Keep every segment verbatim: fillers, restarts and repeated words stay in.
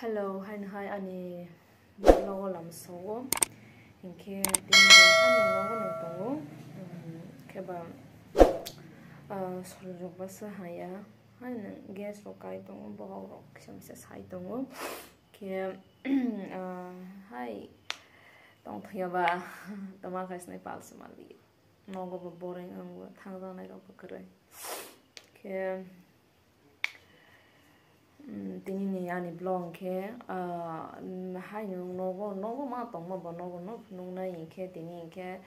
Hello, haino hai ani vlog o lamsao. Hinkhe tini bo haino nogo no tongo. Hmm, khe ba, ah, sorok rok basa haya. Haino gas rok kai tongo, bohok rok kisa misa sai tongo. Khe, ah, hai tongthokya ba tama khai sinai pal se mali. Nogo bo boring wngwi thangjaknai rok bo kwrwi. Khe, mm, tini ni ani vlog khe, ah, mm, hai nwng nogo, nogo ma tongma bo nogo no phunuknai hinkhe tini hinkhe,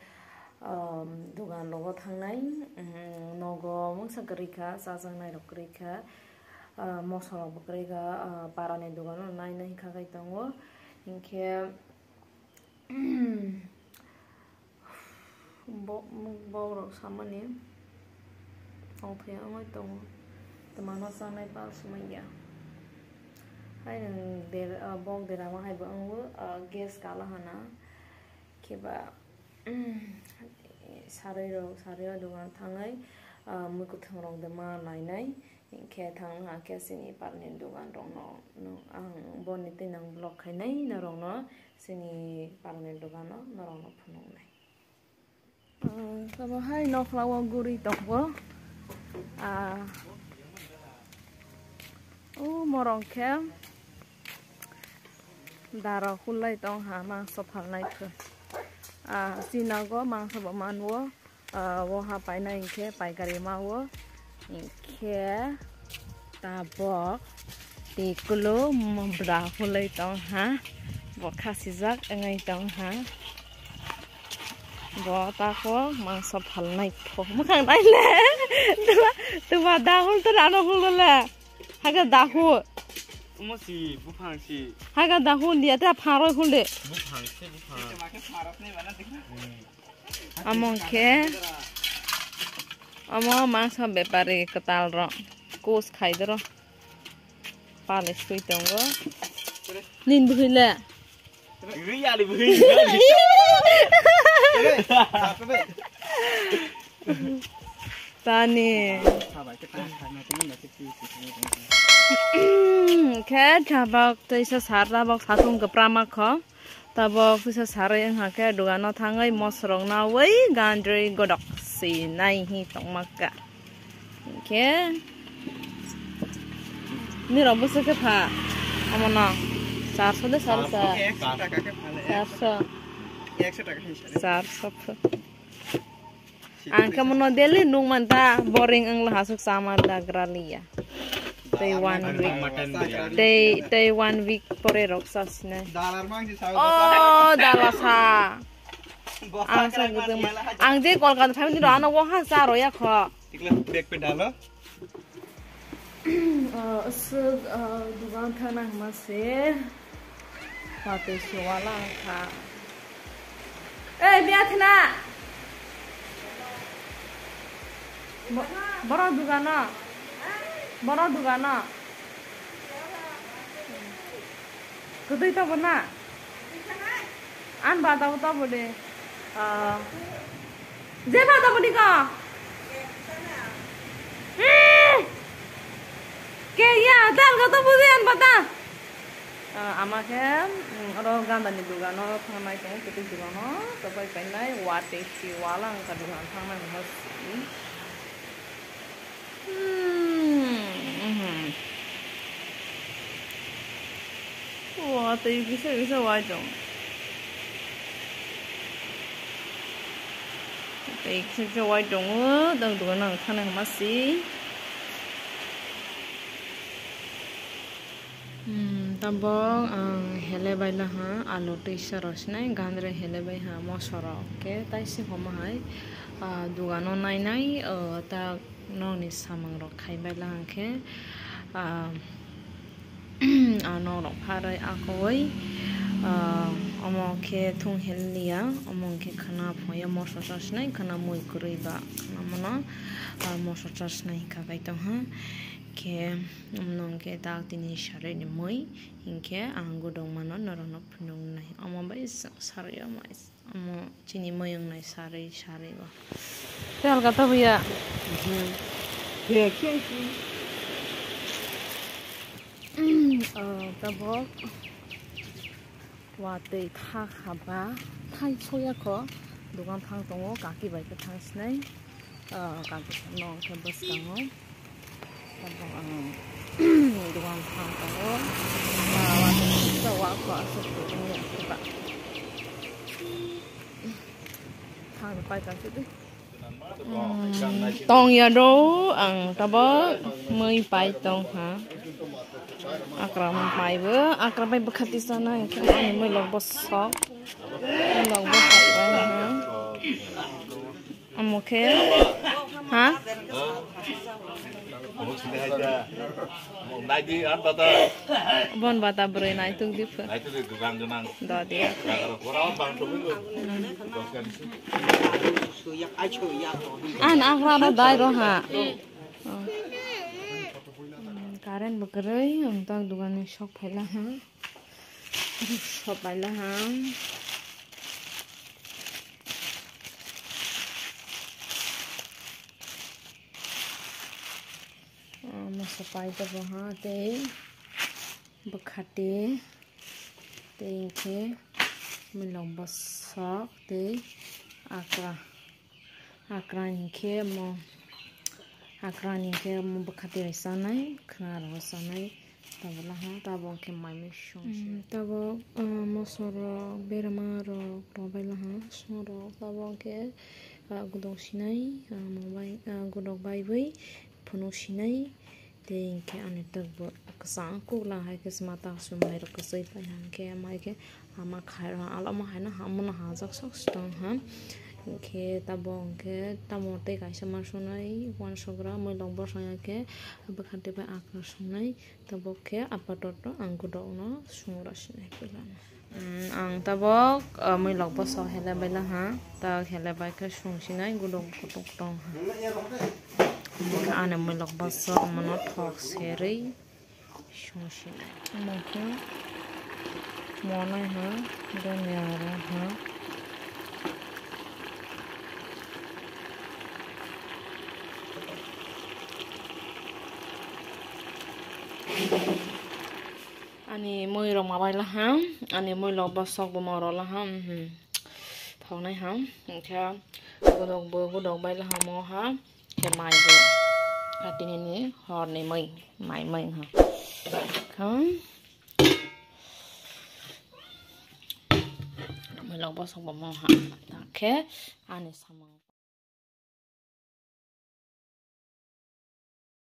ah, dugan rogo thangnai, mm, nogo mungsa kwrwi kha, chajaknai rok kwrwi kha, ah, moso rok bo kwrwi kha, ah, para ni dugan o nai nai kha khai tongo hinkhe. Bo-, bohrok samani tongthai wngwi tongo, twmano chanai pal swmai ya. Hai nwng der-, ah, bok derama hai bo wngo, ah, gas kala hana khe ba, sarwi rok, sarwi o dogan thangwi, ah, mwkhwtwng rok de ma nainai. Hinkhe thangna khe chini parni dugan rokno, no, ang boni twi nang vlog khainai norokno chini parni dugano norokno phunuknai. Ah, tamo hai nokhla o guri tongo. Ah, o morong khe dara hulai tong ha mangso phalnai khe. Ah, chinago mangso bo manwo. Ah, o ha paina hinkhe paikari ma o hinkhe tabok tikulo mobra hulai tong ha, bo khasijak wngwi tong ha, bo tako mangso phalnai pho mwkhang naile tuba, tuba da hul to rano hul le haga da hul. Omo si buphang si. Haga da hul dia ta pharoi hul de. Buphang si buphang. Omo khe, omo mangso bepari kwtal rok kus khai doro. Pale sui tongo. Nin bwhwi le. Ri ali bwhwi. Tani. Khe thabok teisa sar tabok satung kwprama kho. Tabok kisa sarwi wngkha khe dugano thangwi mosrok nawi gandri godok si nai hi tongma kha. Hinkhe nirok bwswk khe pha omono charso de saro sa. Charso khe ekso taka khe pha le, charso. Ekso taka hinsa le. Charso pha. Ang khe mono daily nung man ta, boring wng laha swk chama dagra liya. Tei one week. Tei, tei one week pore rok sa sinai. Dalar mang si sao. Oh, dala sa. Ang sa gudung. Ang je Kolkata thang dino ano wo ha sa ro ya kho. Tikla bag pe dalo. Ah, aswk, ah, dugan thangna hwnma se watwi se wala wngkha. Ei, biya thina! Bo-, borok dugano? Borok dugano? Kwtwi tabuk na? An ba tabuk tabuk de. Ah. Je ba tabuk ni ko? Hmm. Ke ya, dal ga tabuk de an ba ta. Ah, ama khe, hmm, oro ganda ni dugan o thangnai tongo, kwtwi dugan o, kwbai painai, watwi si wala wngkha dugan thangnai hwnba si. Hmm, mhm. O, tei kisa kisa wai tong. Tei kisa kisa wai tongo, dang dugan ang thana hwnma si. Hmm, tabok ang hele bai laha, alu twi sa rw sinai, gandre hele bai ha, moso rok khe taisi homa hai, ah, dugano nai nai, ah, ta nokni samung rok khai bai laha khe, ah, ah, nok rok pharwi akwui, ah, omo khe thung hel liya, omo khe khwna phoya moso cha sinai, khwna mui kwrwi ba khwna mano, ah, moso cha sinai kha bai tongha khe. Omo no hwnkhe dak tini sarwi ni mui, hinkhe ang gudung mano norokno phunuknai. Omo bai sa-, sarwi omo, omo chini mui wngnai sarwi, sarwi o. Tei alka ta buya. Mhm. Ah, tabok watwi thak haba thai soya kho, dogan thang tongo, kaki bai khe thang sinai. Ah, kaki no khe bwskango. Tabok ang dogan thang tongo. Ah, watwi thak wa kho aswk tongya khe ba. Thang pai ka khe de. Tong ya do, ang tabok mui pai tong ha. Akra mui pai bo, akra bai bwkhati sana, hingkhe ani mui lok bosok. Mui lok bosok bai ha. Amo khe, ha? Bon bata bwrwi naituk di pho. Dodi. An agra ro dai ro ha. Current bo kwrwi, ang tak dogan ni sok phaila ha. Sok phaila ha. Ah, moso pai tongo ha, tei bwkhati, tei hwnkhe milok bwswk, tei akra, akra hwnkhe mo, akra hwnkhe mo bwkhati bai chanai, khwna rok chanai. Tabuk laha, tabuk khe mai mui sung se. Mm, tabuk, ah, moso rok, berama rok, rok bai laha, sung rok, tabuk khe, ah, gudok sinai, ah, mo bai, ah, gudok bai bui phunuk sinai, tei hwnkhe ani tok bo kwchang kuk laha hai khe sma ta sumai rok kwchwi pai ha hwnkhe mai khe ama khai rok alama hai no ha, omo no hajak sok se tong ha, hwnkhe tabuk hwnkhe tamo tei kaisa ma sunai uansukra mui lok bosong ya khe bwkhati bai akra sungnai. Tabuk khe apatoto ang gudokno swngra sinai puilano. Mm, ang tabuk, ah, mui lok bosok hele baila ha. Tak hele bai khe sung sinai gudok kutuk tong ha. Ani mui lok bosok mono thok serwi sung sinai. Omo khe monai ha, donya ro ha. Ani mui rok ma bai laham, ani mui lok bosok bo ma rw laham, mhm. Thok nai ham, hwnkhe gudok bo gudok bai laham o ha, khe mai bo. Tini ni hor ni mui, mai mui ha. Kham. Mui lok bosok bo ma ha, ta khe ani samung.